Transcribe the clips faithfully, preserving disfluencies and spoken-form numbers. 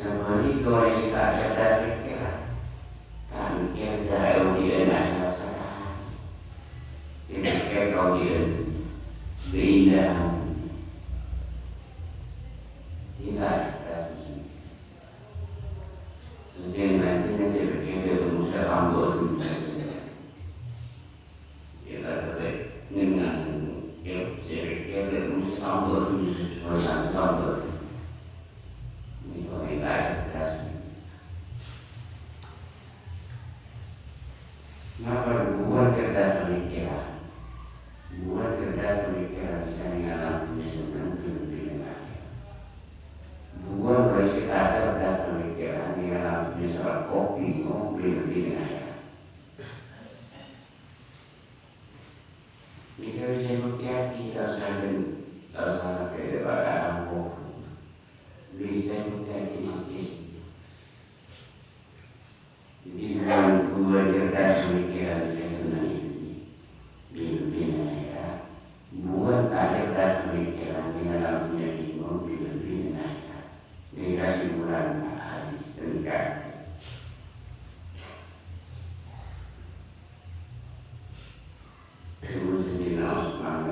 Sabâliknya, orèng sè ta' cerdas pèkkèran, ta' mèkkèr ka kaodi'ân akhèrat sakalè. Sè mèkkèr kaodi'ân keindahan dhunnya. Iyâ, ta' cerdas. Sè jhâ' nanti sè mèkkèr ka dhunnya sè tambuwâ dhunnya. Iyâ, ta' cerdas. Ngenang, iyâ, sè mèkkèr ka dhunnya sè tambuwâ dhunnya, sè jhâ' nanti tambuwâ dhunnya. Nèko ta' cerdas. Napa bhuwân cerdas pamikiran? Bhuwân cerdas pamikiran bisa nèng alam dhunnya senneng, bhunga nèng akhèrat. Bhuwân orèng sè ta' cerdas pamikiran nèng alam dhunnya sè rakkok, bingung, bhunga nèng akhèrat. Bisa, bisa bhuktèyaghi, ta' osa, ta' osa sampai dewasa ampon. Bisa bhuktèyaghi mangkèn. Dhâddhi, bhuwân, bhuwân cerdas pamikiran sè senneng è dhunnya, bhunga nèng akhèrat. Bhuwân ta' cerdas pamikiran nèng alam dhunnya bingung, bhunga nèng akhèrat. Nèka kasimpulan hadis ghânèka. Sayyidina Utsman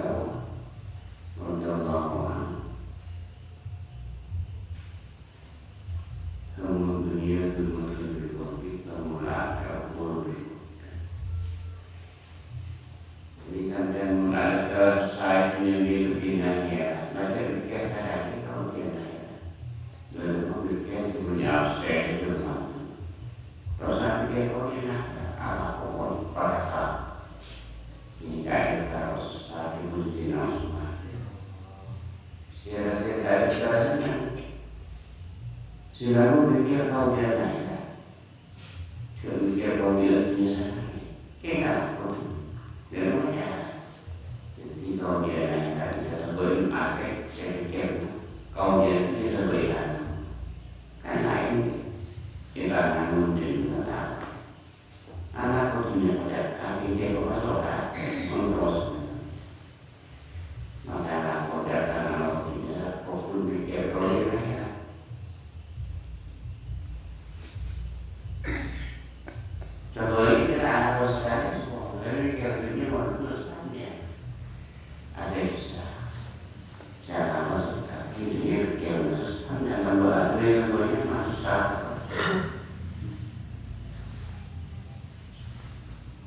radhiyallahu anhu. Hammu dunya thumma hammu fil qalbi, thumma la ta'khudhu bil qalbi. Dhâddhi, sampèyan mon adhâ' sossa è dhunnya bhunga nèng akhèrat, bâca pèkkèr sakalè kaodi'ân akhèrat. Bâdâ pamikiran sè bânnya' absen, ta' osa pèkkèr kaodi'ân akhèrat, alako pon padâ ka. Ghânèka èntar sossa è dhunnya, Mas. Sè rasa, sè rasa senneng. Sè lalu pèkkèr kaodi'ân akhèrat. Sè mèkkèr kaodi'ân dhunnya sakalè. Kèng alako. Ghânèka. Dhâddhi, kaodi'ân akhèrat èkasabâ' atè, sè mèkkèr kaodi'ân dhunnya èkasabâ' lanang. Kan laèn, èlanang mundhing, ta' tao. Ana' kodhuna padâ, tapè cè' kok masorat, mon terros. Maka ana' kodhâ ka ana' kodhuna, kodhu mèkkèr kaodi'ân akhèrat. Sabâliknya, ana' kodhuna, kodhu mèkkèr dhunnya, mon terros sampèyan. Ada susah. Cara masuk hati ini pikiran susah, dan tambah ada yang namanya susah.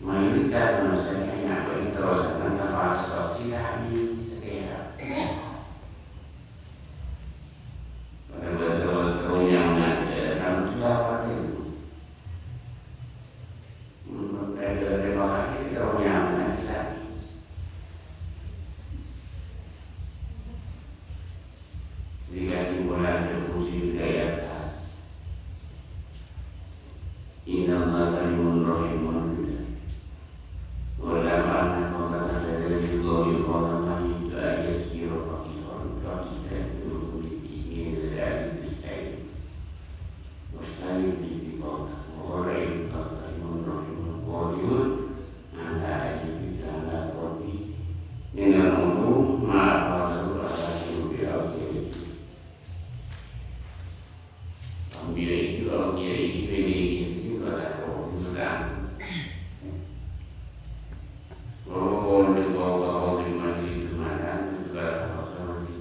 Mayoritas manusia ini apa ini terus dengan tanpa stop, tidak ini setia. Pada betul-betul yang nanti dalam sudah apa itu? Jadi, kesimpulan diskusi di atas. Innallaha karimun rahimun. Wa lam anna qawlan hadza yuqawi qawlan man yuridu an yasira faqihun, faqihun fi dini min ghairi alif bi syai'. Wa syai' bi qawlan. Wa qala innallaha karimun rahimun. Qawlun ala ayyibi ala qawli. Dengan umum, ma aqbalu ala qulubi awliyaihi. Awliyaihi, awliyaihi, awliyaihi, wa la qawli wa la. Wa qawli wa qawli majid manan, wa la qawli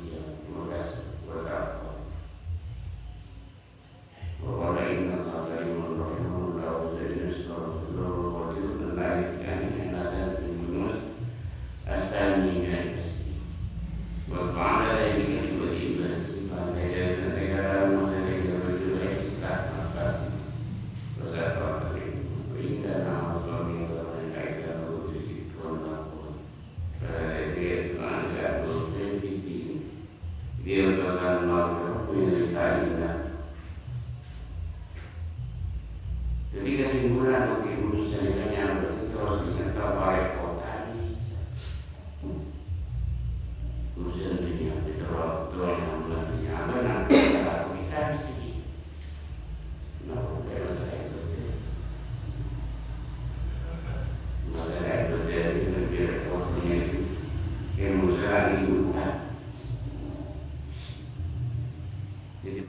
wa la. وقال إن الله كريم رحيم، لا أحصي نعمة الله وقدره، لا يكفيني نعمة من نعم، أستغني عن نفسي. وقال ذلك لوجه عبادته، فأنت جاهل، أنت كلام وذلك الرجل يستحق نفسه. وذكر الكريم، وإنما أوصاني الله من حيث أمرت بالصدق والمقبول. Jadi, itu anu, saya terus, saya bikin. Dia akan mampu menyelesaikan. Jadi, kesimpulan, mungkin urusan ini yang terus kita tahu baik.